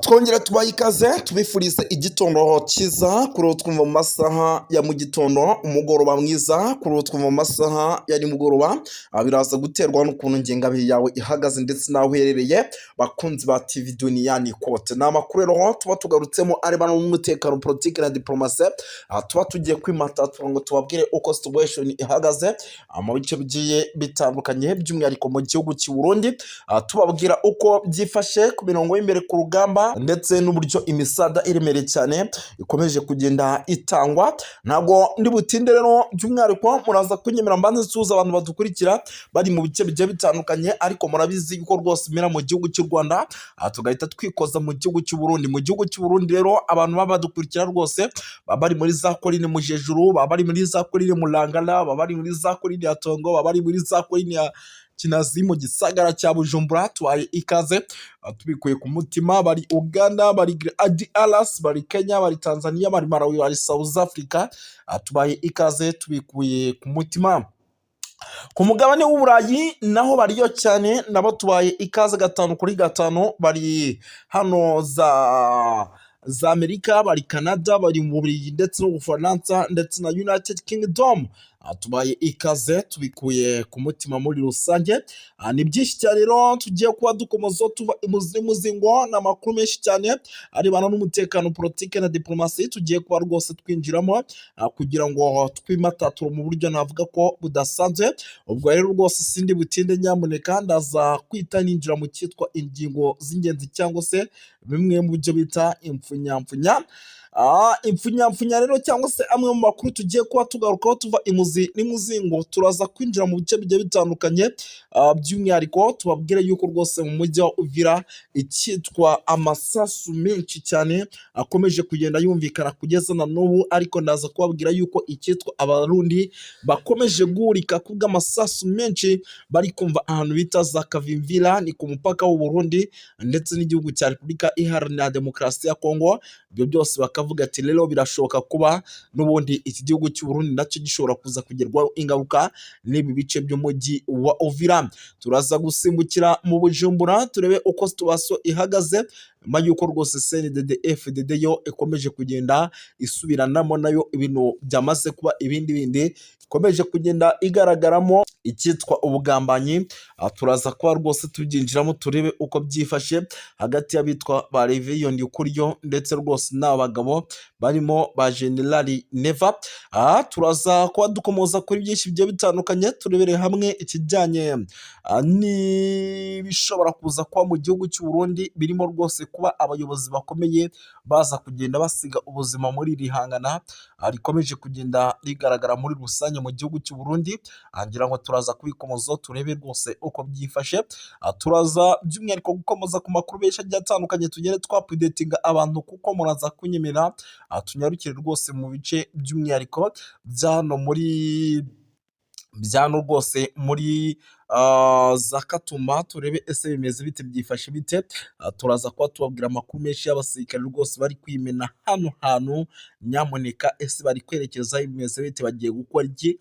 Twongera tubaha ikaze, tubifurize igitondo cyiza kuri ubu twumva mu masaha ya mu gitondo, umugoroba mwiza kuri ubu twumva mu masaha ya nimugoroba. Biraza guterwa n'ukuntu ingengabihe yawe ihagaze ndetse n'aho uherereye. Bakunzi ba TV Duniyani Kote, ni amakuru rero tuba tugarutsemo arebana n'umutekano, politiki na diporomasi. Tuba tugiye kwimata ngo tubabwire uko situation ihagaze mu bice bigiye bitandukanye, by'umwihariko mu gihugu cy'u Burundi. Tubabwira uko byifashe ku mirongo y'imbere ku rugamba ndetse n'uburyo imisada iremereye cyane ikomeje kugenda itangwa. Ntabwo ndi butinde rero, by'umwihariko muraza kunyemera mbanze nsuhuza abantu badukurikira bari mu bice bigiye bitandukanye, ariko murabizi yuko rwose imera mu gihugu cy'u Rwanda, tugahita twikoza mu gihugu cy'u Burundi. Mu gihugu cy'u Burundi rero, abantu baba badukurikira rwose baba bari muri za colline Mujejuru, baba bari muri za colline Murangara, baba bari muri za colline ya Tongo, baba bari muri za colline ya Kinazi mu gisagara cya Bujumbura. Tubaye ikaze tubikuye ku mutima. Bari Uganda, bari DRC, bari Kenya, bari Tanzania, bari Malawi, bari South Africa. Tubaye ikaze tubikuye ku mutima. Ku mugabane w'Uburayi naho bariyo cyane, nabo tubaye ikaze 5 kuri 5. Bari hano za Amerika, bari Canada, bari mu Bubiligi ndetse no Bufaransa ndetse na United Kingdom. Tubaye ikaze tubikuye ku mutima muri rusange. Ni byinshi cyane rero tugiye kuba dukomoza tuva imuzingo, ni amakuru menshi cyane arebana n'umutekano, politiki na diporomasi tugiye kuba rwose twinjiramo kugira ngo twimatature mu buryo navuga ko budasanzwe. Ubwo rero rwose sindi butinde, nyamuneka ndaza kwita ninjira mu cyitwa ingingo z'ingenzi cyangwa se bimwe mu byo bita impfunyamfunya. Impfunyamfunya rero cyangwa se amwe mu makuru tugiye kuba tugarukaho tuva imuzi n'imuzingo, turaza kwinjira mu bice bigiye bitandukanye, by'umwihariko tubabwire yuko rwose mu mujyi wa Uvira icyitwa amasasu menshi cyane akomeje kugenda yumvikana kugeza na n'ubu, ariko ndaza kubabwira yuko icyitwa Abarundi bakomeje guhurika kubw'amasasu menshi bari kumva ahantu bita za Kavimvira, ni ku mupaka w'u Burundi ndetse n'igihugu cya Repubulika Iharanira Demokarasi ya Kongo. Ibyo byose bakavuga ati rero birashoboka kuba n'ubundi iki gihugu cy'u Burundi nacyo gishobora kuza kugerwaho ingaruka n'ibi bice by'umujyi wa Uvira. Turaza gusimbukira mu Bujumbura turebe uko situation ihagaze nyuma y'uko rwose CNDD FDD yo ikomeje kugenda isubiranamo nayo, ibintu byamaze kuba ibindi bindi, ikomeje kugenda igaragaramo icyitwa ubugambanyi. Turaza kuba rwose tubyinjiramo turebe uko byifashe hagati y'abitwa ba Reverien Ndikuryo ndetse rwose n'aba bagabo barimo ba Generali Neva. Turaza kuba dukomoza kuri byinshi bigiye bitandukanye, turebere hamwe ikijyanye n'ibishobora kuza kuba mu gihugu cy'u Burundi, birimo rwose kuba abayobozi bakomeye baza kugenda basiga ubuzima muri iri hangana rikomeje kugenda rigaragara muri rusange mu gihugu cy'u Burundi. Ngira ngo turaza kubikomozaho turebe rwose uko byifashe. Turaza by'umwihariko gukomoza ku makuru menshi agiye atandukanye, tugende twaupdatinga abantu, kuko muraza kunyemera tunyarukire rwose mu bice by'umwihariko bya hano muri bya hano rwose muri za Katumba, turebe ese bimeze bite, byifashe bite. Turaza kuba tubabwira amakuru menshi y'abasirikare rwose bari kwimena hano hantu, nyamuneka ese bari kwerekeza, bimeze bite, bagiye gukora iki?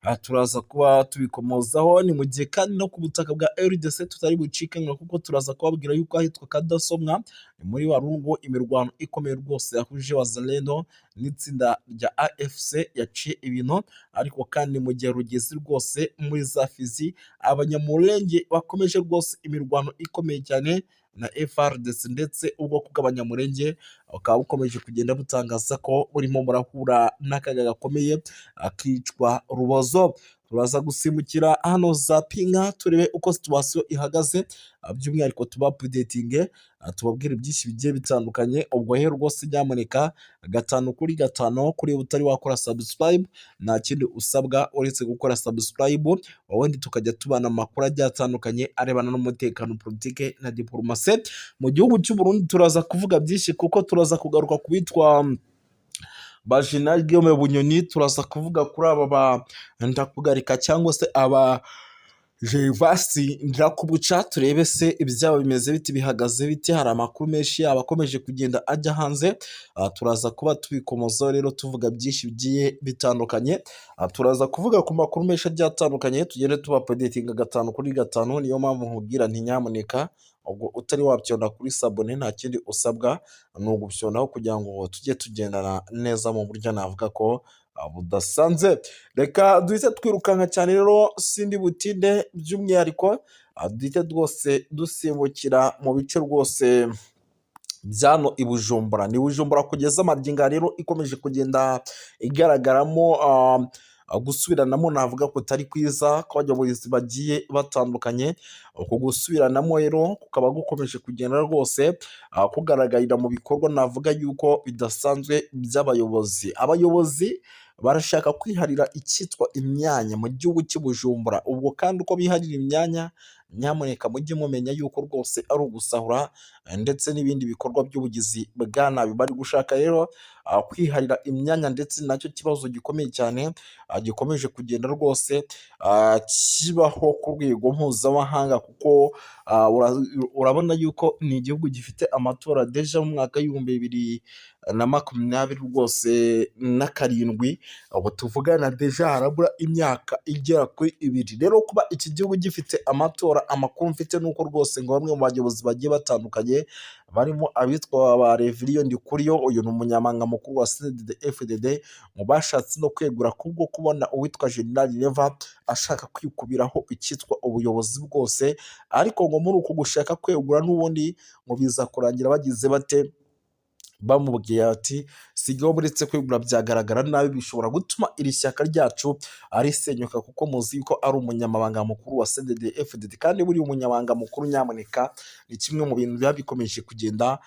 Aha turaza kuba tubikomozaho. Ni mu gihe kandi no ku butaka bwa RDC tutari bucikanwe, kuko turaza kubabwira yuko ahitwa Kadasomwa ni muri Warungu imirwano ikomeye rwose yahuje Wazalendo n'itsinda rya AFC yaciye ibintu, ariko kandi mu gihe rugeze rwose muri za Fizi, Abanyamulenge bakomeje rwose imirwano ikomeye cyane na FARDC, ndetse ubwoko bw'Abanyamulenge bukaba bukomeje kugenda butangaza ko burimo burahura n'akaga gakomeye akicwa rubozo. Turaza gusimbukira hano za Pinga turebe uko situation ihagaze, by'umwihariko tuba updatinge, tubabwire byinshi bigiye bitandukanye. Ubwo rero rwose nyamuneka 5 kuri 5, kuri utari wakora subscribe nta kindi usabwa uretse gukora subscribe, ubundi tukajya tubana amakuru agiye atandukanye arebana n'umutekano, politike na diporomasi mu gihugu cy'u Burundi. Turaza kuvuga byinshi kuko turaza kugaruka ku bitwa ba General Guillaume Bunyoni, turaza kuvuga kuri aba ba Ndakugarika cyangwa se aba Gervasi Ndirakubuca, turebe se ibyabo bimeze biti, bihagaze bite. Hari amakuru menshi yaba akomeje kugenda ajya hanze, turaza kuba tubikomozaho rero tuvuga byinshi bigiye bitandukanye. Turaza kuvuga ku makuru menshi agiye atandukanye, tugende tuba updatinga 5 kuri 5. Niyo mpamvu nkubwira nti nyamuneka Ubwo utari wapyonda kuri s'abonner, nta kindi usabwa ni ugupyonaho kugira ngo tujye tugendana neza mu buryo navuga ko budasanzwe. Reka duhite twirukanka cyane rero, sindi butinde, by'umwihariko duhite rwose dusimbukira mu bice rwose byano i Bujumbura. Ni Bujumbura kugeza amagingo rero ikomeje kugenda igaragaramo gusubiranamo navuga ko kutari kwiza kw'abayobozi bagiye batandukanye. Uku gusubiranamo rero kukaba gukomeje kugenda rwose kugaragarira mu bikorwa navuga yuko bidasanzwe by'abayobozi. Abayobozi barashaka kwiharira icyitwa imyanya mu gihugu cy'i Bujumbura. Ubwo kandi uko biharira imyanya, nyamuneka mujye mumenya yuko rwose ari ugusahura ndetse n'ibindi bikorwa by'ubugizi bwa nabi. Bari gushaka rero kwiharira imyanya, ndetse nacyo kibazo gikomeye cyane gikomeje kugenda rwose kibaho ku rwego mpuzamahanga, kuko urabona yuko ni igihugu gifite amatora déjà mu mwaka w'2027 rwose na karindwi. Ubu tuvugana déjà harabura imyaka igera kuri 2. Rero kuba iki gihugu gifite amatora, amakuru mfite ni uko rwose ngo bamwe mu bayobozi bagiye batandukanye barimo abitwa ba Reverien Ndikuriyo, uyu ni umunyamabanga mukuru wa CNDD-FDD, mu bashatse no kwegura kubwo kubona uwitwa General Neva ashaka kwikubiraho icyitwa ubuyobozi bwose. Ariko ngo muri uku gushaka kwegura n'ubundi ngo biza kurangira bagize bate? Bamubwiye ati: "Sigaho, buretse kwegura, byagaragara nabi, bishobora gutuma iri shyaka ryacu risenyuka," kuko muzi ko ari umunyamabanga mukuru wa CNDD FDD. Kandi buriya umunyamabanga mukuru, nyamuneka, ni kimwe mu bintu biba bikomeje kugenda,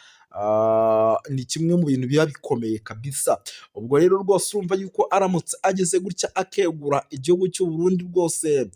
ni kimwe mu bintu biba bikomeye kabisa. Ubwo rero rwose urumva yuko aramutse ageze gutya akegura, igihugu cy'u Burundi rwose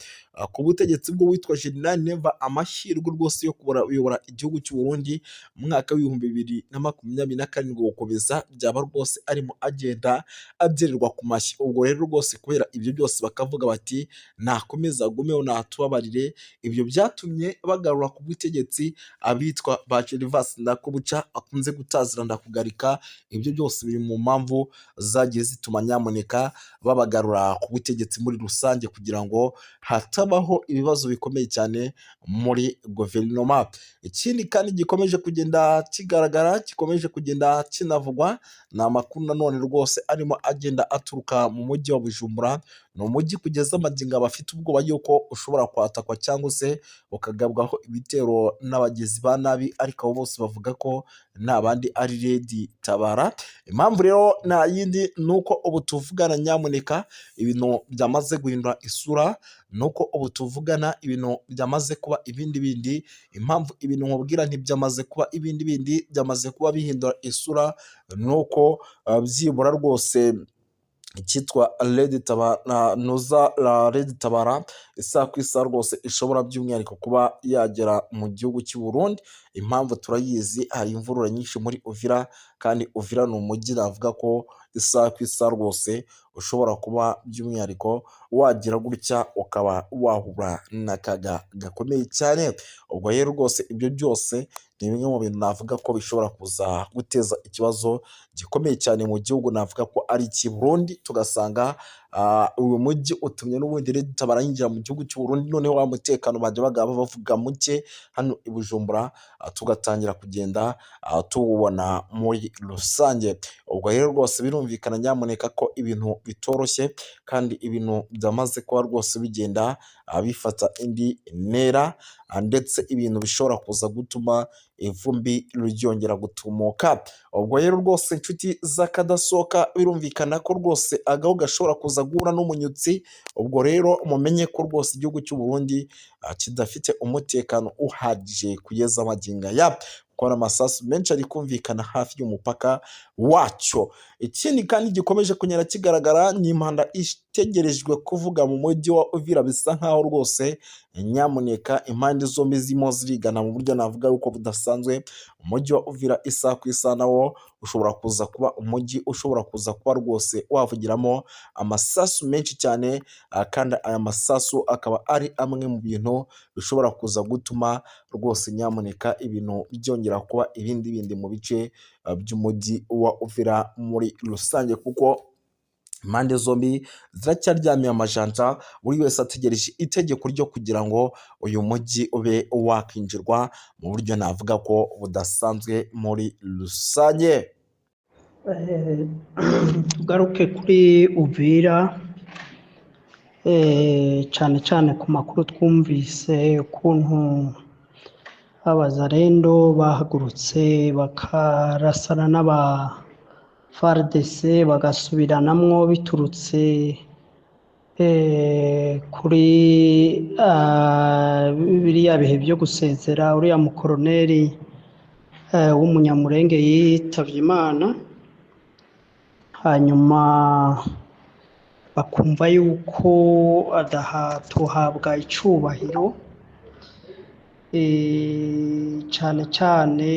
ku butegetsi bw'uwitwa General Neva, amahirwe rwose yo kuyobora igihugu cy'u Burundi mu mwaka w'2027 gukomeza byaba rwose arimo agenda agererwa ku mashyi. Ubwo rero rwose kubera ibyo byose bakavuga bati: "Nakomeza agumeho, natubabarire." Ibyo byatumye bagarura ku butegetsi abitwa ba Gervas Ndakubuca akunze gutazira Ndakugarika. Ibyo byose biri mu mpamvu zagiye zituma nyamuneka babagarura ku butegetsi muri rusange, kugira ngo hatabaho ibibazo bikomeye cyane muri guverinoma. Ikindi kandi gikomeje kugenda kigaragara, gikomeje kugenda kinavugwa, ni amakuru nanone rwose arimo agenda aturuka mu mujyi wa Bujumbura. Ni umujyi kugeza amagingo bafite ubwoba yuko ushobora kwatakwa cyangwa se ukagabwaho ibitero n'abagizi ba nabi, ariko abo bose bavuga ko nta bandi, ari RED Tabara. Impamvu rero nta yindi, ni uko ubu tuvugana nyamuneka ibintu byamaze guhindura isura, ni uko ubu tuvugana ibintu byamaze kuba ibindi bindi. Impamvu ibintu nkubwira ntibyamaze kuba ibindi bindi, byamaze kuba bihindura isura, ni uko byibura rwose icyitwa RED Tabara, nuza RED Tabara, isaha ku isaha rwose ishobora by'umwihariko kuba yagera mu gihugu cy'u Burundi. Impamvu turayizi, hari imvururu nyinshi muri Uvira, kandi Uvira ni umujyi navuga ko isaha ku isaha rwose ushobora kuba by'umwihariko wagira gutya ukaba wahura n'akaga gakomeye cyane. Ubwo rero rwose ibyo byose ni bimwe mu bintu navuga ko bishobora kuza guteza ikibazo gikomeye cyane mu gihugu navuga ko ari icy'i Burundi, tugasanga uyu mujyi utumye n'ubundi RED Tabara yinjira mu gihugu cy'u Burundi, noneho wa mutekano bajya bavuga muke hano i Bujumbura tugatangira kugenda tuwubona muri rusange. Ubwo rero rwose birumvikana nyamuneka ko ibintu bitoroshye, kandi ibintu byamaze kuba rwose bigenda bifata indi ntera, ndetse ibintu bishobora kuza gutuma ivumbi ryongera gutumuka. Ubwo rero rwose, inshuti z'akadasohoka, birumvikana ko rwose agahu gashobora kuza guhura n'umunyutsi. Ubwo rero mumenye ko rwose igihugu cy'u Burundi kidafite umutekano uhagije kugeza magingo aya, kuko hari amasasu menshi ari kumvikana hafi y'umupaka wacyo. Ikindi kandi gikomeje kugenda kigaragara ni impanda itegerejwe kuvuga mu mujyi wa Uvira. Bisa nkaho rwose nyamuneka impande zombi zirimo zirigana mu buryo navuga yuko budasanzwe. Umujyi wa Uvira isaha ku isaha nawo ushobora kuza kuba umujyi ushobora kuza kuba rwose wavugiramo amasasu menshi cyane, kandi aya masasu akaba ari amwe mu bintu bishobora kuza gutuma rwose nyamuneka ibintu byongera kuba ibindi bindi mu bice by'umujyi wa Uvira muri rusange, kuko Impande zombi ziracyaryamiye amajanja, buri wese ategereje itegeko ryo kugira ngo uyu mujyi ube wakinjirwa mu buryo navuga ko budasanzwe muri rusange. Tugaruke kuri Uvira, cyane cyane ku makuru twumvise ukuntu abazarendo bahagurutse bakarasana n'aba FARDC, bagasubiranamwo biturutse kuri biriya bihe byo gusezera uriya mukoroneri w'Umunyamurenge yitavye Imana. Hanyuma bakumva yuko adahatohabwa icubahiro, cane cane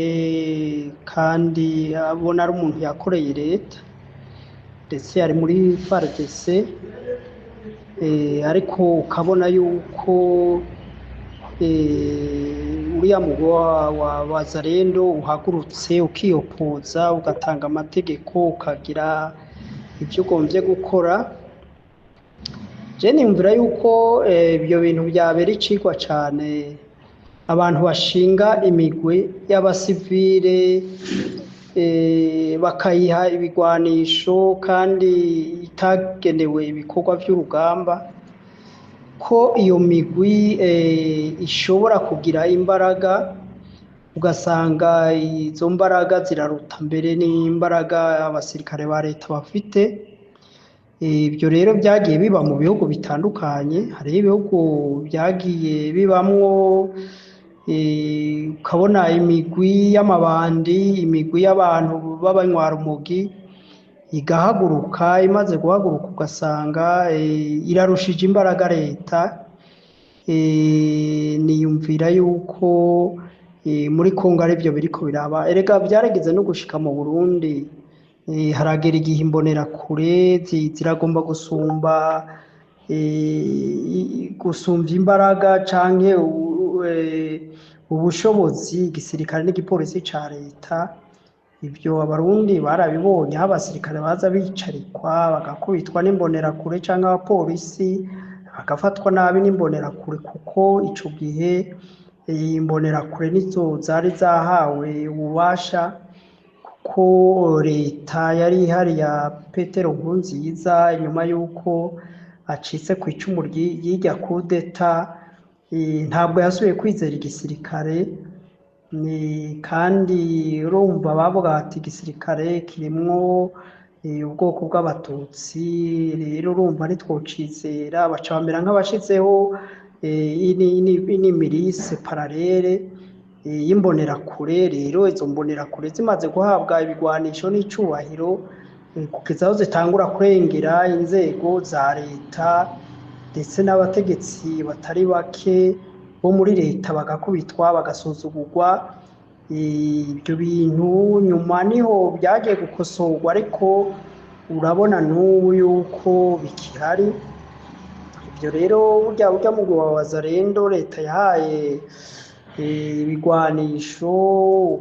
kandi abona ari umuntu yakoreye leta, ndetse yari muri FARDC, ariko ukabona yuko uriya mugwi wa Wazalendo uhagurutse ukiyopoza, ugatanga amategeko, ukagira ibyo ugombye gukora. Je niyumvira yuko ibyo bintu byabera icigwa cane abantu bashinga imigwi y'abasivile, bakayiha ibigwanisho kandi itagenewe ibikorwa vy'urugamba, ko iyo migwi ishobora kugira imbaraga, ugasanga izo mbaraga ziraruta mbere n'imbaraga abasirikare ba leta bafite. Ibyo rero byagiye biba mu bihugu bitandukanye. Hariho ibihugu byagiye bibamwo, ukabona imigwi y'amabandi, imigwi y'abantu b'abanywarumogi igahaguruka, imaze guhaguruka ugasanga irarushije imbaraga leta. Niyumvira yuko muri Kongo arivyo biriko biraba. Erega vyarigeze no gushika mu Burundi, haragera igihe imbonerakure ziragomba gusumba gusumvya imbaraga canke ubushobozi igisirikare n'igipolisi ca leta. Ivyo Abarundi barabibonye, aho abasirikare baza bicarikwa bagakubitwa n'imbonerakure, canke abapolisi bagafatwa nabi n'imbonerakure, kuko ico gihe imbonerakure nizo zari zahawe ububasha, kuko leta yari ihari ya Petero Nkurunziza, inyuma y'uko acitse kw'icumu ry'irya kudeta, ntabwo yasubiye kwizera igisirikare. Ni kandi urumva bavuga bati igisirikare kirimwo ubwoko bw'Abatutsi, rero urumva ntitwocizera. Baca bamera nk'abashizeho ini milice parallèle y'imbonerakure. Rero izo mbonerakure zimaze guhabwa ibigwanisho n'icubahiro, kugeza aho zitangura kurengera inzego za leta, ndetse n'abategetsi batari bake bo muri leta bagakubitwa, bagasuzugurwa. Ibyo bintu nyuma niho byagiye gukosorwa, ariko urabona n'ubu yuko bikihari. Ibyo rero burya mugwi wa Wazalendo leta yahaye ibigwanisho,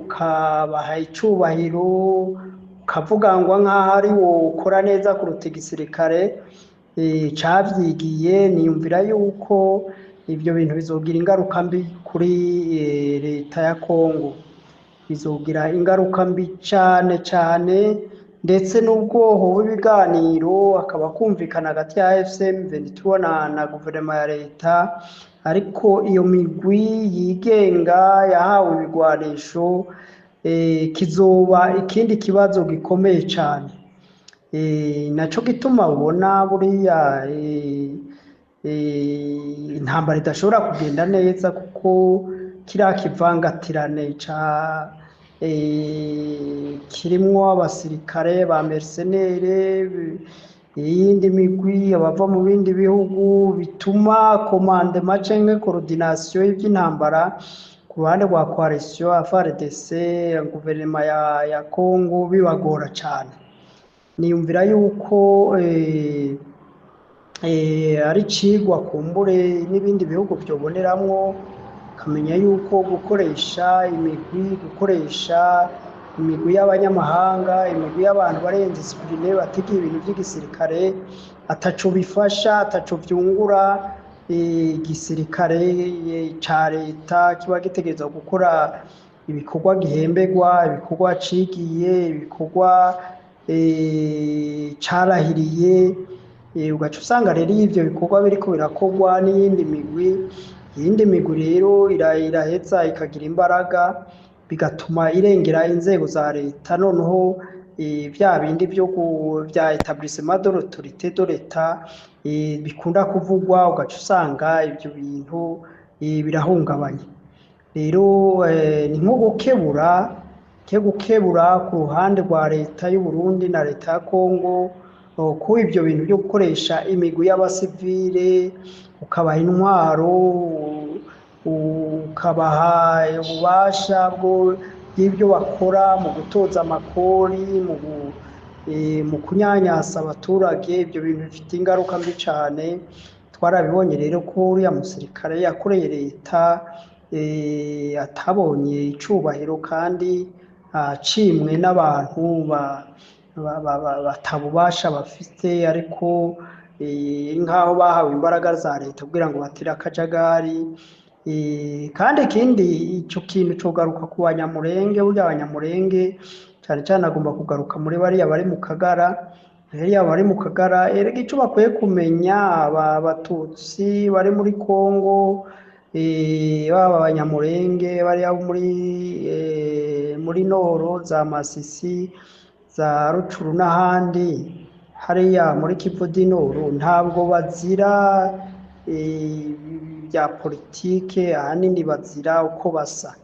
ukabaha icubahiro, ukavugangwa nk'aho ari wo ukora neza kuruta igisirikare cavyigiye, niyumvira yuko ibyo bintu bizogira ingaruka mbi kuri leta ya Kongo, bizogira ingaruka mbi cane cane. Ndetse n'ubwoho bw'ibiganiro akaba kumvikana hagati ya AFC M23 na guverinoma ya leta, ariko iyo migwi yigenga yahawe ibigwanisho kizoba ikindi kibazo gikomeye cane. Naco gituma ubona buriya intambara idashobora kugenda neza, kuko kiriya kivangatirane ca kirimwo abasirikare ba mercenaires, iyindi migwi, abava mu bindi bihugu, bituma commandement canke coordination y'ivy'intambara ku ruhande rwa coalition FARDC, guverinoma ya Congo bibagora cane. Niyumvira yuko ari icigwa kumbure n'ibindi bihugu vyoboneramwo, ukamenya yuko gukoresha imigwi, gukoresha Imigwi y'abanyamahanga, imigwi y'abantu bari indiscipline, batigiye ibintu by'igisirikare, ataco bifasha, ataco vyungura. Igisirikare ca leta kiba gitegerezwa gukora ibikorwa gihemberwa, ibikorwa cigiye, ibikorwa carahiriye. Ugaca usanga rero iyo ivyo bikorwa biriko birakorwa n'iyindi migwi, iyindi migwi rero iraheza ikagira imbaraga, bigatuma irengera inzego za leta. Noneho vya bindi vyo vya établissement de l'autorité de l'État bikunda kuvugwa, ugaca usanga ivyo bintu birahungabanye. Rero ni nko gukebura, ke gukebura ku ruhande rwa leta y'u Burundi na leta ya Kongo, ko ivyo bintu byo gukoresha imigwi y'abasivile, ukabaha intwaro, ukabaha ububasha bwo bw'ibyo bakora mu gutoza amakori, mu kunyanyasa abaturage, ibyo bintu bifite ingaruka mbi cane. Twarabibonye rero ko uriya musirikare yakoreye leta atabonye icubahiro, kandi acimwe n'abantu batabubasha bafite, ariko nk'aho bahawe imbaraga za leta kugira ngo batere akajagari. Kandi ikindi, ico kintu cogaruka ku Banyamurenge. Burya Abanyamurenge cane cane agomba kugaruka muri bariya bari mu Kagara, bariya bari mu Kagara. Erega ico bakwiye kumenya, aba Batutsi bari muri Kongo, baba Abanyamurenge bariya bo muri Nord, za Masisi, za Rutshuru n'ahandi hariya muri Kivu du Nord, ntabwo bazira bya politike, ahanini bazira uko basa.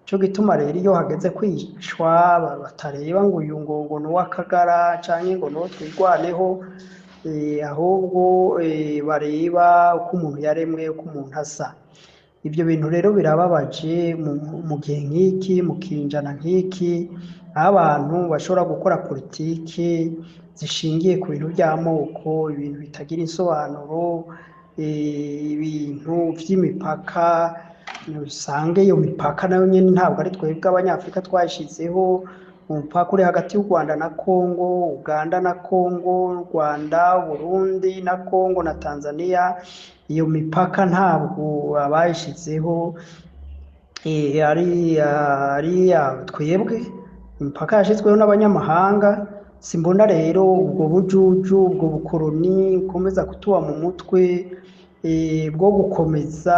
Nico gituma rero iyo hageze kwicwa batareba ngo uyu ngo ni uw'Akagara canke ngo nuwo Twirwaneho, ahubwo bareba uko umuntu yaremwe, uko umuntu asa. Ibyo bintu rero birababaje mu gihe nk'iki, mu kinjana nk'iki, aho abantu bashobora gukora politiki zishingiye ku bintu by'amoko, ibintu bitagira insobanuro, ibintu vy'imipaka. Usange iyo mipaka nayo nyene ntabwo ari twebwe Abanyafurika twayishizeho. Umupaka uri hagati y'u Rwanda na Kongo, Uganda na Kongo, Rwanda, Burundi na Kongo na Tanzania, iyo mipaka ntabwo abayishizeho ari twebwe. Imipaka yashizweho n'abanyamahanga. Simbona rero ubwo bujuju, ubwo bukoroni bukomeza kutuba mu mutwe, bwo gukomeza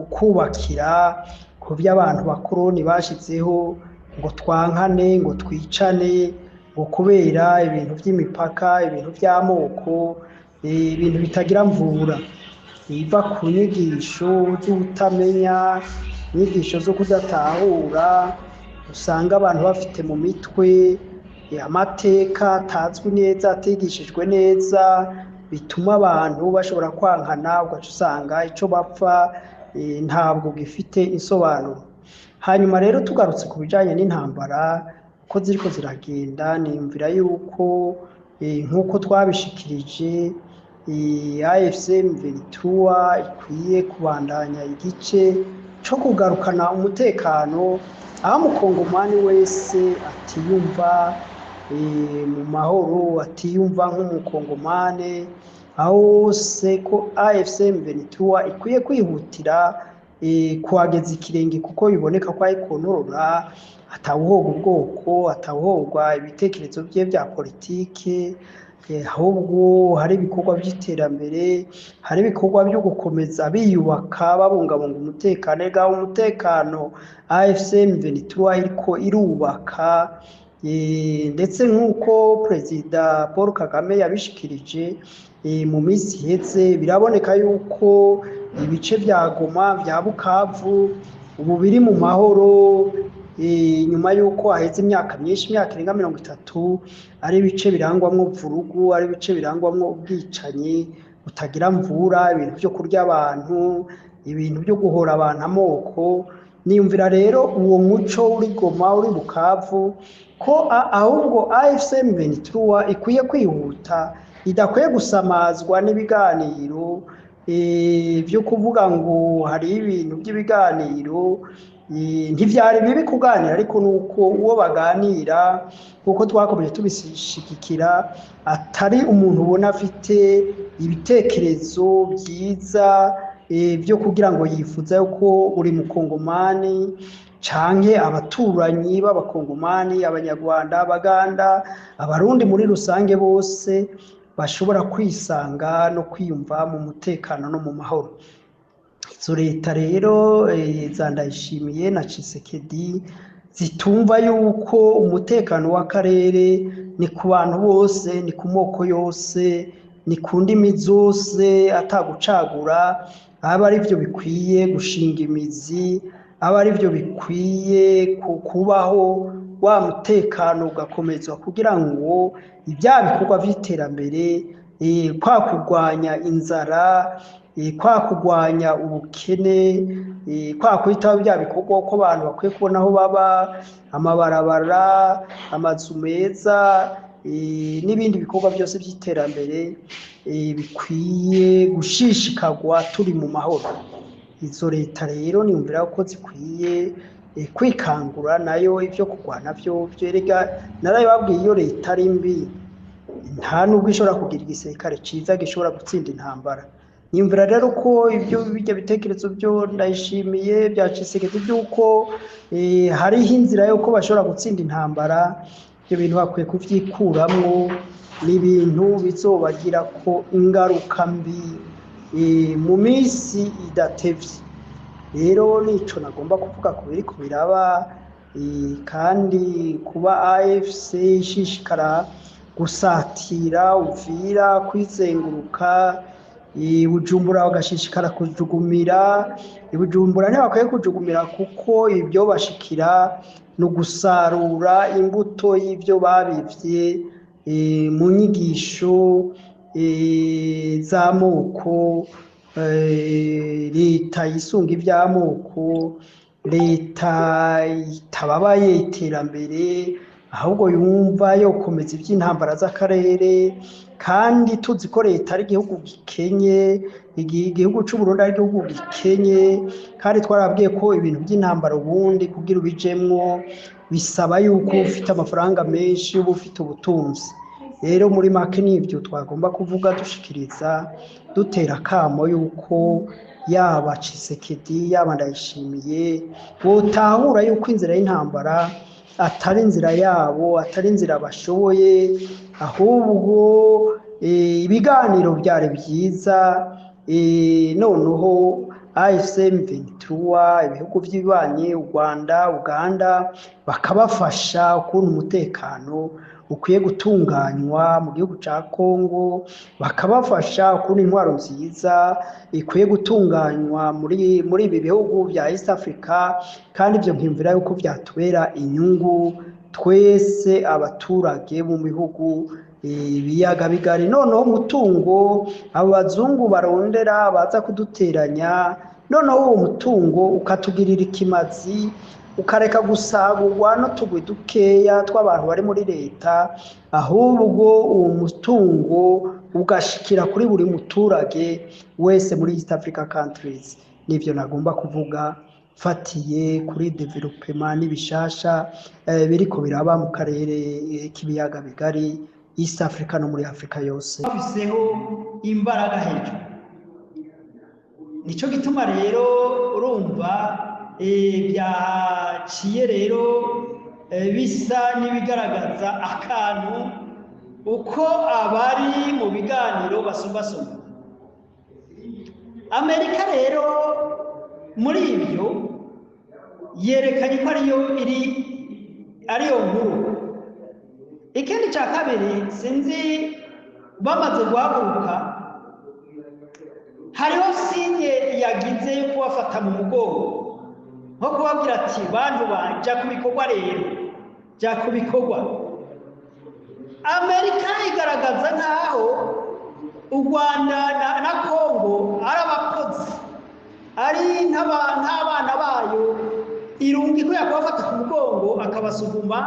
kubakira ku byo abantu bakoroni bashizeho, ngo twankane, ngo twicane, ngo kubera ibintu by'imipaka, ibintu by'amoko, ibintu bitagira mvura, biva ku nyigisho z'ubutamenya, inyigisho zo kudatahura, usanga abantu bafite mu mitwe amateka atazwi neza, atigishijwe neza, bituma abantu bashobora kwankana, ugaca usanga ico bapfa ntabwo gifite insobanuro. Hanyuma rero tugarutse ku bijanye n'intambara uko ziriko ziragenda, niyumvira yuko nk'uko twabishikirije, AFC M23 ikwiye kubandanya igice co kugarukana umutekano, aho umukongomani wese atiyumva mu mahoro, atiyumva nk'umukongomane, aho hose ko AFC M23 ikwiye kwihutira kuhageza ikirenge, kuko biboneka ko ari kontorora, atawuhoga ubwoko, atawuhogwa ibitekerezo bye bya politike, ahubwo hari ibikorwa by'iterambere, hari ibikorwa byo gukomeza biyubaka, babungabunga umutekano. Ega umutekano AFC M23 iriko irubaka, ndetse nk'uko Perezida Paul Kagame yabishikirije mu minsi iheze, biraboneka yuko ibice vya Goma, vya Bukavu ubu biri mu mahoro, nyuma yuko haheze imyaka myinshi, imyaka irenga 30, ari ibice birangwamwo vurugu, ari ibice birangwamwo ubwicanyi butagira mvura, ibintu vyo kurya abantu, ibintu vyo guhora abantu amoko. Niyumvira rero uwo muco uri Goma, uri Bukavu, ko ahubwo AFC M23 ikwiye kwihuta, idakwiye gusamazwa n'ibiganiro byo kuvuga ngo hari ibintu by'ibiganiro. Ntivyari bibi kuganira, ariko nuko uwo baganira, kuko twakomeje tubishigikira, atari umuntu ubona afite ibitekerezo byiza byo kugira ngo yifuza yuko uri mukongomani canke abaturanyi b'abakongomani, abanyarwanda, abaganda, abarundi muri rusange bose bashobora kwisanga no kwiyumva mu mutekano no mu mahoro. Izo leta rero za Ndayishimiye na Tshisekedi zitumva yuko umutekano w'akarere ni ku bantu bose, ni ku moko yose, ni ku ndimi zose, atagucagura, aba ari byo bikwiye gushinga imizi, aba ari byo bikwiye kubaho, wa mutekano ugakomezwa kugira ngo ibya bikorwa vy'iterambere, kwa kurwanya inzara, kwa kurwanya ubukene, kwa kwitaho bya bikorwa ko abantu bakwiye kubona aho baba, amabarabara, amazu meza, n'ibindi bikorwa byose by'iterambere bikwiye gushishikagwa turi mu mahoro. Izo leta rero niyumvira ko zikwiye kwikangura, nayo ivyo kurwana vyo vyerega narabibabwiye, iyo leta ari mbi nta nubwo ishobora kugira igisirikare ciza gishobora gutsinda intambara. Niyumvira rero ko ibyo bijya bitekerezo byo Ndayishimiye bya Tshisekedi by'uko hariho inzira y'uko bashobora gutsinda intambara, ibyo bintu bakwiye kuvyikuramwo, ni ibintu bizobagirako ingaruka mbi mu minsi idatevye. Rero nico nagomba kuvuga ku biriko biraba, kandi kuba AFC ishishikara gusatira Uvira, kwizenguruka Bujumbura, bagashishikara kujugumira. Bujumbura ntibakwiye kujugumira, kuko ibyo bashikira ni ugusarura imbuto y'ibyo babivye mu nyigisho z'amoko, leta yisunga ivy'amoko, leta itababaye iterambere, ahubwo yumva yokomeza ivy'intambara z'akarere. Kandi tuzi ko leta ari igihugu gikenye, igihugu c'Uburundi ari igihugu gikenye, kandi twarabwiye ko ibintu by'intambara ubundi kugira ubijemwo bisaba yuko ufite amafaranga menshi, uba ufite ubutunzi. Rero muri make nivyo twagomba kuvuga, dushikiriza, dutera akamo yuko yaba Tshisekedi yaba Ndayishimiye botahura yuko inzira y'intambara atari inzira yabo, atari inzira bashoboye, ahubwo ibiganiro byari byiza. Noneho AFC M23, ibihugu by'ibanyi, u Rwanda, Uganda, bakabafasha ukuntu umutekano ukwiye gutunganywa mu gihugu ca Kongo, bakabafasha ukuntu intwaro nziza ikwiye gutunganywa muri ibi bihugu bya East Africa. Kandi ibyo nkiyumvira yuko byatubera inyungu twese abaturage mu bihugu ibiyaga bigari. Noneho umutungo abo bazungu barondera baza kuduteranya, noneho uwo mutungo ukatugirira ikimazi, ukareka gusagurwa n'utugwi dukeya tw'abantu bari muri leta, ahubwo uwo mutungo ugashikira kuri buri muturage wese muri East Africa countries. Nivyo nagomba kuvuga fatiye kuri development n'ibishasha biriko biraba mu karere k'ibiyaga bigari, East Africa no muri Africa yose. Bafiseho imbaraga hejuru, nico gituma rero urumva byaciye rero bisa n'ibigaragaza akantu uko abari mu biganiro basumbasumba. Amerika rero muri ibyo yerekanye ko ariyo iri ariyo nkuru. Ikindi cya kabiri, sinzi bamaze guhaguruka, hariho signe yagize yo kubafata mu mugongo, nko kubabwira ati bantu jya ku bikorwa rero, jya ku bikorwa. Amerika igaragaza nk'aho u Rwanda na Kongo ari abakozi, ari nk'abana bayo, irunga ikwiye kubafata ku mugongo akabasuguma,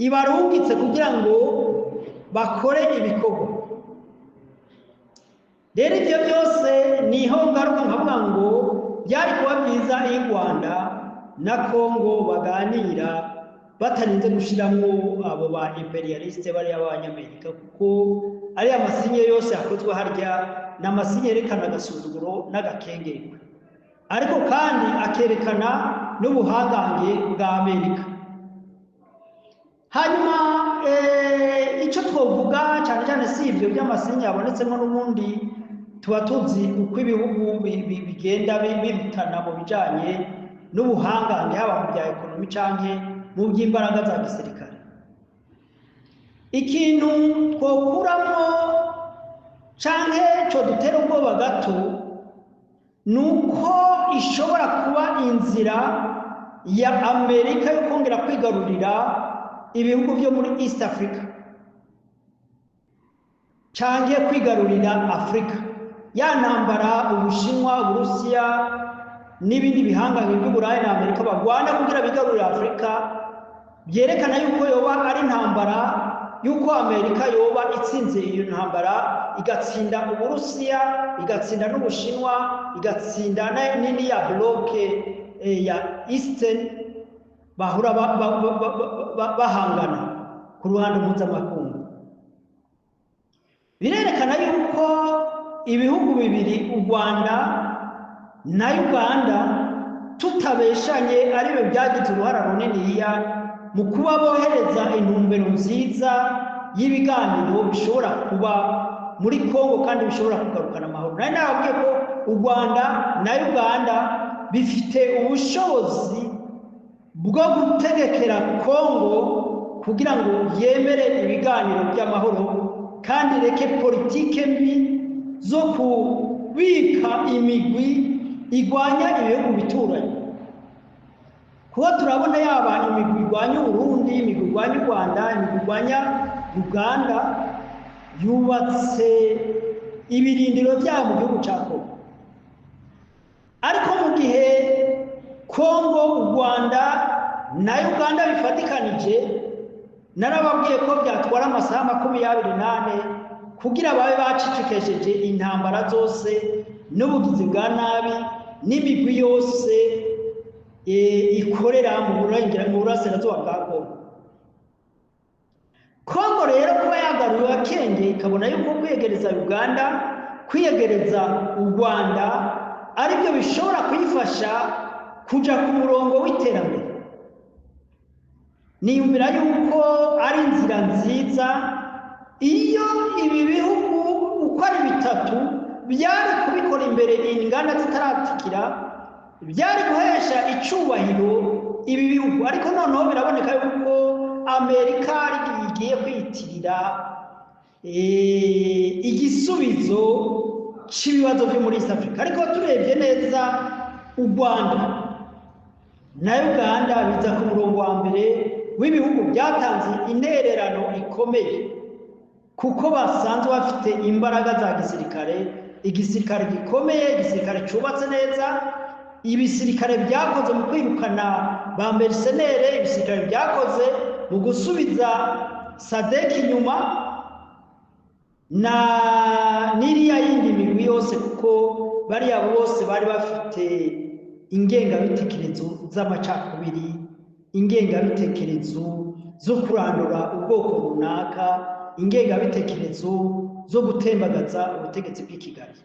ibarungitse kugira ngo bakore ibikorwa. Rero ibyo byose niho ngaruka nkavuga ngo byari kuba byiza iyo u Rwanda na Kongo baganira batarinze gushiramwo abo ba imperialiste bariya b'Abanyamerika, kuko ariya masinye yose yakozwe harya ni amasinye yerekana agasuzuguro n'agakengerwe, ariko kandi akerekana n'ubuhangange bwa Amerika. Hanyuma icyo twovuga cyane cyane si ibyo by'amasinye yabonetsemo, n'ubundi tuba tuzi uko ibihugu bigenda birutana mu bijyanye n'ubuhangange, haba mu bya ekonomi canke mu by'imbaraga za gisirikare. Ikintu twokuramo canke cyo dutera ubwoba gato ni uko ishobora kuba inzira ya Amerika yo kongera kwigarurira ibihugu byo muri East Africa canke kwigarurira Afrika. Ya ntambara Ubushinwa, Uburusiya n'ibindi bihangange by'Uburayi na Amerika bagwana kugira bigarurire Afrika, byerekana yuko yoba ari intambara yuko Amerika yoba itsinze iyo ntambara, igatsinda Uburusiya, igatsinda n'Ubushinwa, igatsinda nini ya bloc ya Eastern bahura bahangana ku ruhando mpuzamakungu. Birerekana yuko ibihugu bibiri, u Rwanda na Uganda, tutabeshanye, aribyo byagize uruhara runiniya mu kuba bohereza intumbero nziza y'ibiganiro bishobora kuba muri Kongo kandi bishobora kugarukana amahoro. Nari nababwiye ko u Rwanda na Uganda bifite ubushobozi bwo gutegekera Kongo kugira ngo yemere ibiganiro by'amahoro kandi ireke politike mbi zo kubika imigwi igwanya ibihugu bituranye. Kuba turabona yaba imigwi igwanya Uburundi, imigwi igwanya u Rwanda, imigwi igwanya Uganda, yubatse ibirindiro byabo mu gihugu cya Kongo. Ariko mu gihe Kongo, u Rwanda na Uganda bifatikanije, narababwiye ko byatwara amasaha 24 kugira babe bacicikesheje intambara zose n'ubugizi bwa nabi n'imigwi yose ikorera mu burasirazuba bwa Kongo. Kongo rero kuba yagaruye akenge ikabona yuko kwiyegereza Uganda, kwiyegereza u Rwanda aribyo bishobora kuyifasha kuja ku murongo w'iterambere, niyumvira yuko ari inzira nziza. Iyo ibi bihugu uko ari bitatu byari kubikora imbere inganda zitaratikira, byari guhesha icubahiro ibi bihugu. Ariko noneho biraboneka yuko Amerika igiye kwiyitirira igisubizo cy'ibibazo byo muri East Africa. Ariko turebye neza, u Rwanda na Uganda biza ku murongo wa mbere w'ibihugu byatanze intererano ikomeye, kuko basanzwe bafite imbaraga za gisirikare, igisirikare gikomeye, igisirikare cyubatse neza, ibisirikare byakoze mu kwirukana ba mercenaires, ibisirikare byakoze mu gusubiza SADC inyuma na n'iriya yindi migwi yose, kuko bariya bose bari bafite ingengabitekerezo z'amacakubiri, ingengabitekerezo zo kurandura ubwoko runaka, ingengabitekerezo zo gutembagaza ubutegetsi bw'i Kigali.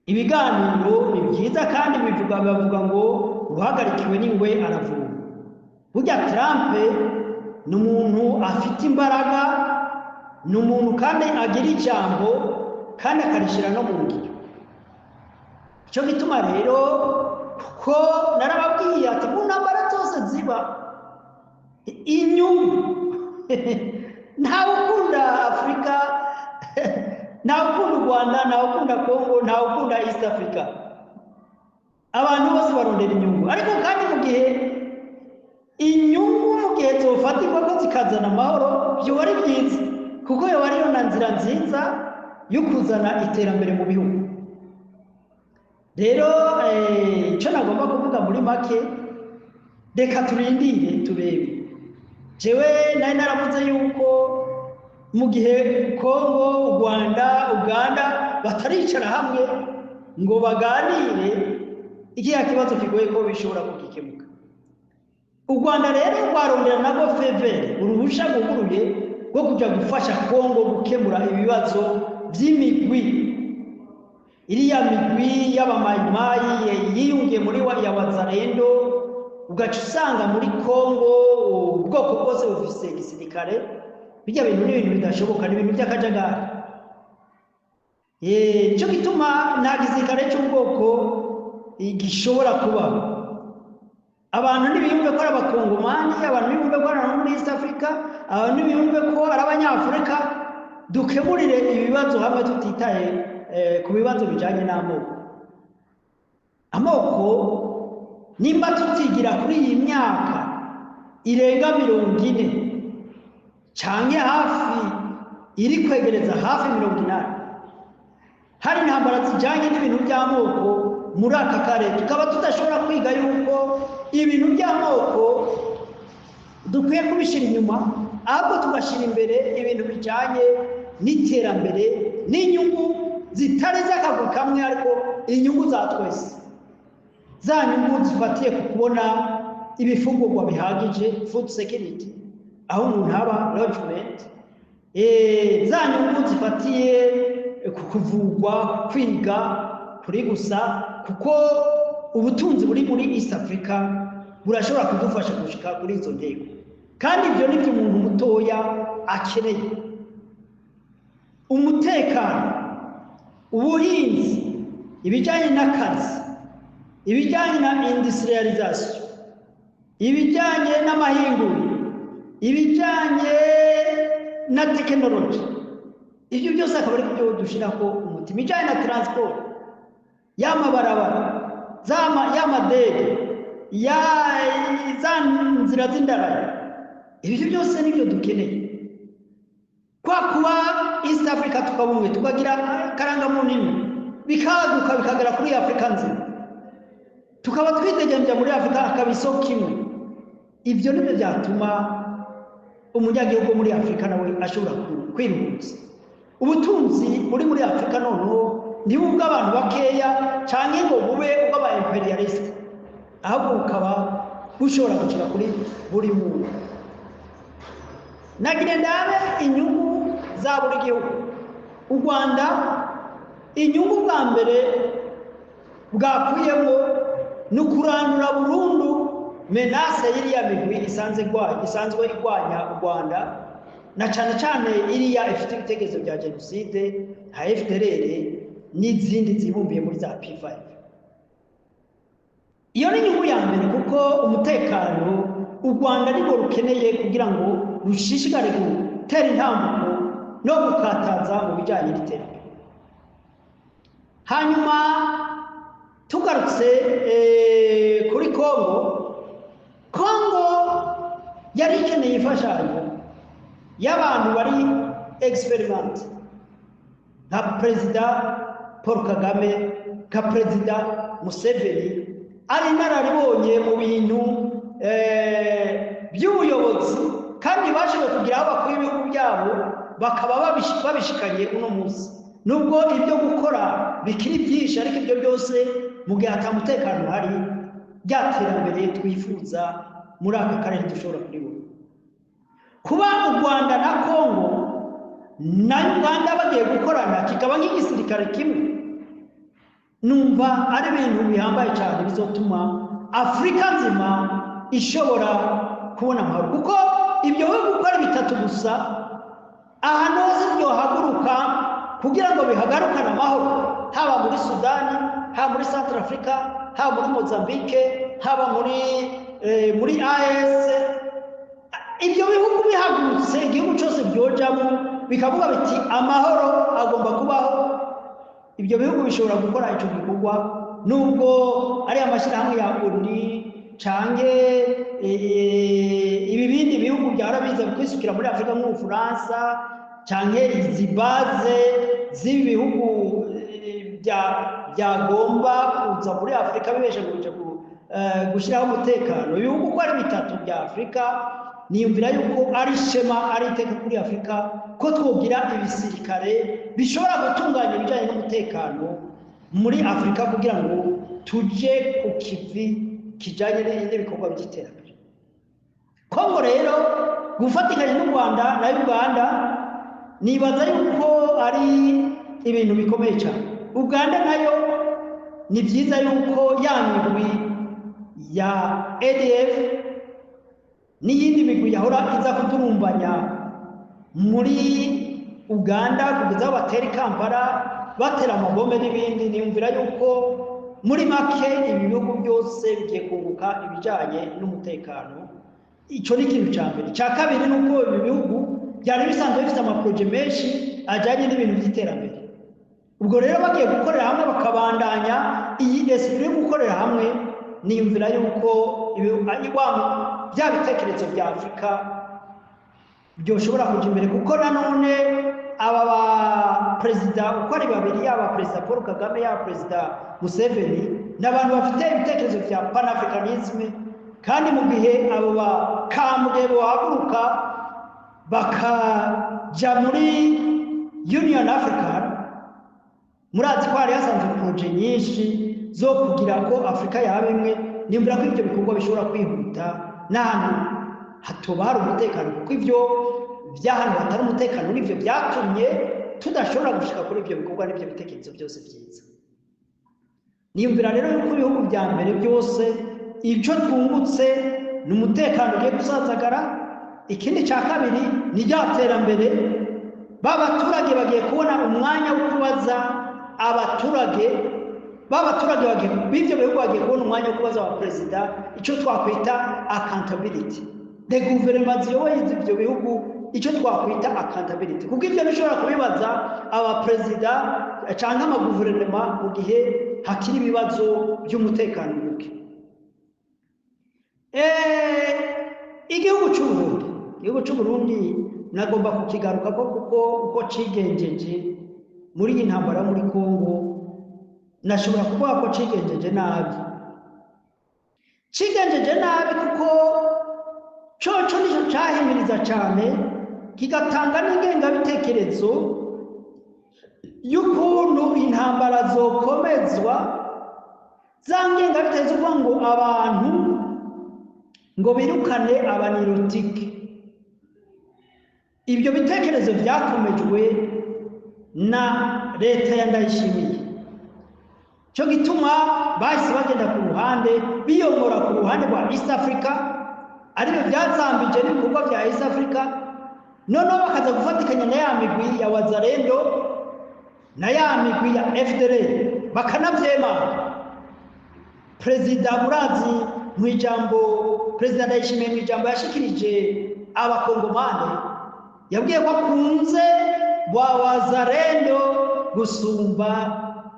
Ibiganiro ni byiza kandi bivuga, bavuga ngo uhagarikiwe n'ingwe aravuma. Burya Trump ni umuntu afite imbaraga, ni umuntu kandi agira ijambo kandi akarishyira no mu ngiro. Icyo gituma rero, kuko narababwiye ati mu ntambara zose ziba inyungu, ntawe ukunda Afurika, ntawe ukunda u Rwanda, ntawe ukunda Kongo, ntawe ukunda East Africa. Abantu bose barondera inyungu. Ariko kandi mu gihe inyungu, mu gihe zofatirwa ko zikazana amahoro, byoba ari byiza, kuko yoba ariyo na nzira nziza yo kuzana iterambere mu bihugu. Rero icyo nagomba kuvuga muri make, reka turindire turebe. Jewe nari naravuze yuko mu gihe Kongo, u Rwanda, Uganda bataricara hamwe ngo baganire, Ikiya kibazo kigoye ko bishobora kugikemuka. U Rwanda rero rwarondera nabwo fevere, uruhusha rwuguruye rwo kujya gufasha Kongo gukemura ibibazo by'imigwi, iriya migwi y'abamayimayi yiyungiye muri ya Wazalendo. Ugaca usanga muri Kongo ubwoko bwose bufise igisirikare. Bijya bintu ni ibintu bidashoboka, ni ibintu by'akajagari. Nicyo gituma nta gisirikare cy'ubwoko gishobora kubaho. Abantu ntibiyumve ko ari Abakongomani, abantu ntibiyumve ko ari abantu muri East Africa, abantu ntibiyumve ko ari Abanyafurika. Dukemurire ibibazo hamwe tutitaye ku bibazo bijyanye n'amoko. Amoko, nimba tutigira kuri iyi myaka irenga 40 canke hafi iri kwegereza hafi 80, hari intambara zijyanye n'ibintu by'amoko muri aka karere, tukaba tudashobora kwiga yuko ibintu by'amoko dukwiye kubishyira inyuma, ahubwo tugashyira imbere ibintu bijyanye n'iterambere n'inyungu zitari iz'akaguru kamwe, ariko inyungu za twese, za nyungu zifatiye ku kubona ibifungurwa bihagije, food security, aho umuntu aba, logement, za nyungu zifatiye ku kuvugwa, kwiga kuri gusa, kuko ubutunzi buri muri East Africa burashobora kudufasha gushika kuri izo ntego. Kandi ibyo ni byo umuntu mutoya akeneye: umutekano, ubuhinzi, ibijyanye n'akazi, ibijyanye na industrialisation, ibijyanye n'amahinguriro, ibijyanye na tekinoloji. Ibyo byose akaba ari byo dushyiraho umutima. Ibijyanye na transport, y'amabarabara, y'amadege, za nzira z'indarayi, ibyo byose nibyo dukeneye. Kwa kuba East Africa tukaba umwe, tukagira akarangamuntu imwe, bikaguka bikagera kuri Afurika nzima, tukaba twitegembya muri Afurika, akaba isoko imwe, ibyo nibyo byatuma umunyagihugu muri Afurika nawe ashobora kwiruhutsa. Ubutunzi buri muri Afurika noneho ntibe ubw'abantu bakeya cyangwa ngo bube ubw'aba impérialistes, ahubwo bukaba bushobora gushika kuri buri muntu. Nagire ndabe inyungu za buri gihugu. U Rwanda, inyungu bwa mbere bwakuyemo ni ukurandura burundu menace y'iriya migwi isanzwe irwanya u Rwanda, na cyane cyane iriya ifite ibitekerezo bya jenoside nka FDLR n'izindi zibumbiye muri za P5. Iyo ni inyungu ya mbere, kuko umutekano u Rwanda nibwo rukeneye kugira ngo rushishikare gutera intambuko no gukataza mu bijyanye n'iterambere. Hanyuma tugarutse kuri Kongo, Kongo yari ikeneye imfashanyo y'abantu bari expérimentés nka Perezida Paul Kagame, nka Perezida Museveni, ari inararibonye mu bintu by'ubuyobozi, kandi bashoboye kugira aho bakuye ibihugu byabo bakaba babishikanye uno munsi, nubwo ibyo gukora bikiri byinshi. Ariko ibyo byose, mu gihe ata mutekano uhari, rya terambere twifuza muri aka karere dushobora kuribona. Kuba u Rwanda na Kongo na Uganda bagiye gukorana, kikaba nk'igisirikare kimwe, numva ari ibintu bihambaye cyane bizotuma Afurika nzima ishobora kubona amahoro, kuko ibyo bihugu uko ari bitatu gusa, ahantu hose byohaguruka kugira ngo bihagarukane amahoro, haba muri Sudani, haba muri Central Africa, haba muri Mozambique, haba muri AES, ibyo bihugu bihagurutse, igihugu cyose byojamo bikavuga biti: "Amahoro agomba kubaho", ibyo bihugu bishobora gukora icyo gikorwa, nubwo ari amashyirahamwe ya ONU canke ibi bindi bihugu byahora biza kwisukira muri Afurika nk'Ubufaransa, canke izi bases z'ibi bihugu byagomba kuza muri Afurika bibesha kuja gushyiraho umutekano. Ibihugu uko ari bitatu bya Afurika, niyumvira yuko ari ishema, ari iteka kuri Afurika ko twogira ibisirikare bishobora gutunganya ibijyanye n'umutekano muri Afurika kugira ngo tuje ku kivi kijanye n'ibikorwa by'iterambere. Kongo rero gufatikanya n'u Rwanda na Uganda, nibaza yuko ari ibintu bikomeye cyane. Uganda nayo ni byiza yuko ya migwi ya ADF n'iyindi migwi yahora iza kudurumbanya muri Uganda kugeza aho batera i Kampala, batera amabombe n'ibindi, niyumvira yuko muri make ibi bihugu byose bigiye kunguka ibijyanye n'umutekano. Icyo ni ikintu cya mbere. Icya kabiri ni uko ibi bihugu byari bisanzwe bifite amaprojet menshi ajyanye n'ibintu by'iterambere. Ubwo rero bagiye gukorera hamwe, bakabandanya iyi esprit yo gukorera hamwe, niyumvira yuko bya bitekerezo bya Afurika byoshobora kujya imbere, kuko nanone aba ba perezida uko ari babiri, yaba Perezida Paul Kagame, yaba Perezida Museveni, ni abantu bafite ibitekerezo bya panafricanisme. Kandi mu gihe abo bakambwe bohaguruka bakaja muri Union African, murazi ko hari hasanzwe projet nyinshi zo kugira ko Afurika yaba imwe, nimvira ko ibyo bikorwa bishobora kwihuta n'ahantu hatoba hari umutekano, kuko ibyo by'ahantu hatari umutekano nibyo byatumye tudashobora gushika kuri ibyo bikorwa n'ibyo bitekerezo byose byiza. Niyumvira rero yuko ibihugu bya mbere byose icyo twungutse ni umutekano ugiye gusazagara. Ikindi cya kabiri ni rya terambere, ba baturage bagiye kubona umwanya wo kubaza abaturage, ba baturage b'ibyo bihugu bagiye kubona umwanya wo kubaza abaperezida icyo twakwita accountability, de guverinoma ziyoboye ibyo bihugu icyo twakwita accountability, kuko ibyo bishobora kubibaza abaperezida cyangwa amaguverinoma mu gihe hakiri ibibazo by'umutekano muke. Igihugu cy'u Burundi nagomba kukigaruka ko kuko uko cigenjeje muri iyi ntambara muri Kongo, nashobora kuvuga ko cigenjeje nabi. Cigenjeje nabi kuko coco nico cahimiriza cyane, kigatanga n'ingengabitekerezo y'ukuntu intambara zokomezwa, za ngengabitekerezo uvuga ngo abantu ngo birukane abanirotike. Ibyo bitekerezo byakomejwe na leta ya Ndayishimiye, cyo gituma bahise bagenda ku ruhande, biyomora ku ruhande rwa East Africa, aribyo byazambije n'ibikorwa bya East Africa. Noneho bakaza gufatikanya na ya migwi ya Wazalendo na ya migwi ya FDLR, bakanavyemanga. Perezida, murazi mu ijambo Perezida Ndayishimiye, mu ijambo yashikirije Abakongomani, yabwiye ko akunze wa Wazalendo gusumba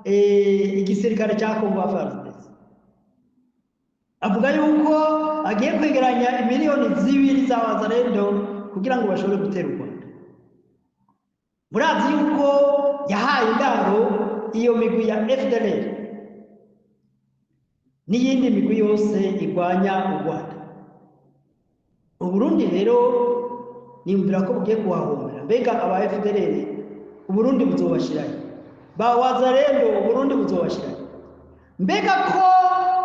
igisirikare cya Kongo FARDC. Avuga yuko agiye kwegeranya 2 miliyoni za Wazalendo kugira ngo bashobore gutera u Rwanda. Murazi yuko yahaye indaro iyo migwi ya FDLR n'iyindi migwi yose igwanya u Rwanda. Uburundi rero niyumvira ko bugiye kuhahombera. Mbega aba FDLR Uburundi buzobashirayo? Ba Wazalendo Uburundi buzobashirayo? Mbega ko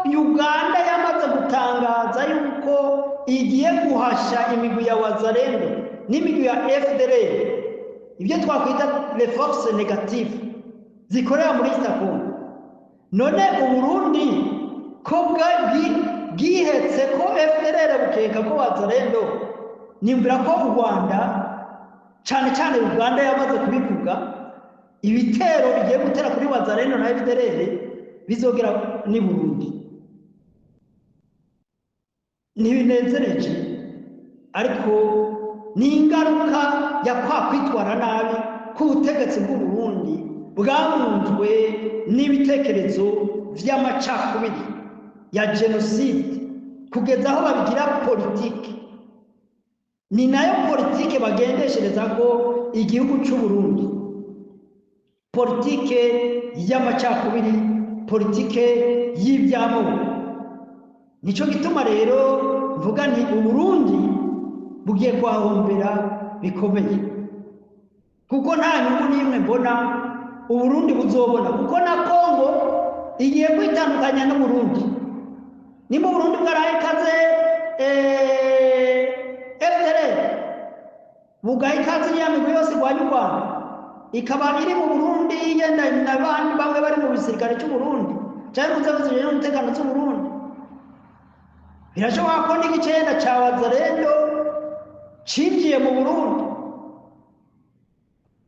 Uganda yamaze gutangaza yuko igiye guhasha imigwi ya Wazalendo n'imigwi ya FDLR, ibyo twakwita les forces négatives zikorera muri East Congo, none Uburundi ko bwihetse ko FDLR, bukeka ko Wazalendo, niyumvira ko u Rwanda, cyane cyane Uganda yamaze kubivuga, ibitero bigiye gutera kuri Wazalendo na FDLR bizogera ni Burundi. Ntibinezereje, ariko ni ingaruka ya kwa kwitwara nabi k'ubutegetsi bw'u Burundi bwamunzwe n'ibitekerezo vy'amacakubiri ya jenoside, kugeza aho babigira politike. Ni nayo politike bagendeshereza ko igihugu cy'u Burundi, politike y'amacakubiri, politike y'iby'amoko. Nico gituma rero mvuga nti Uburundi bugiye kuhahombera bikomeye, kuko nta nyungu n'imwe mbona Uburundi buzobona, kuko na Kongo igiye kwitandukanya n'Uburundi. Nimba Uburundi bwaraye ikaze FDLR, bugaha ikaze iriya migwi yose irwanya u Rwanda, ikaba iri mu Burundi, yenda n'abandi bamwe bari mu gisirikare cy'u Burundi cyangwa mu nzego zijejwe umutekano z'u Burundi, birashoboka ko n'igicenda ca Wazalendo cinjiye mu Burundi.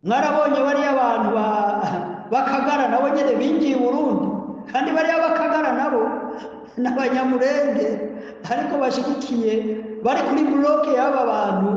Mwarabonye bariya abantu bakagara nabo nyene binjiye i Burundi, kandi bariya bakagara nabo n'Abanyamurenge, ariko bashigikiye, bari kuri bloc y'aba bantu.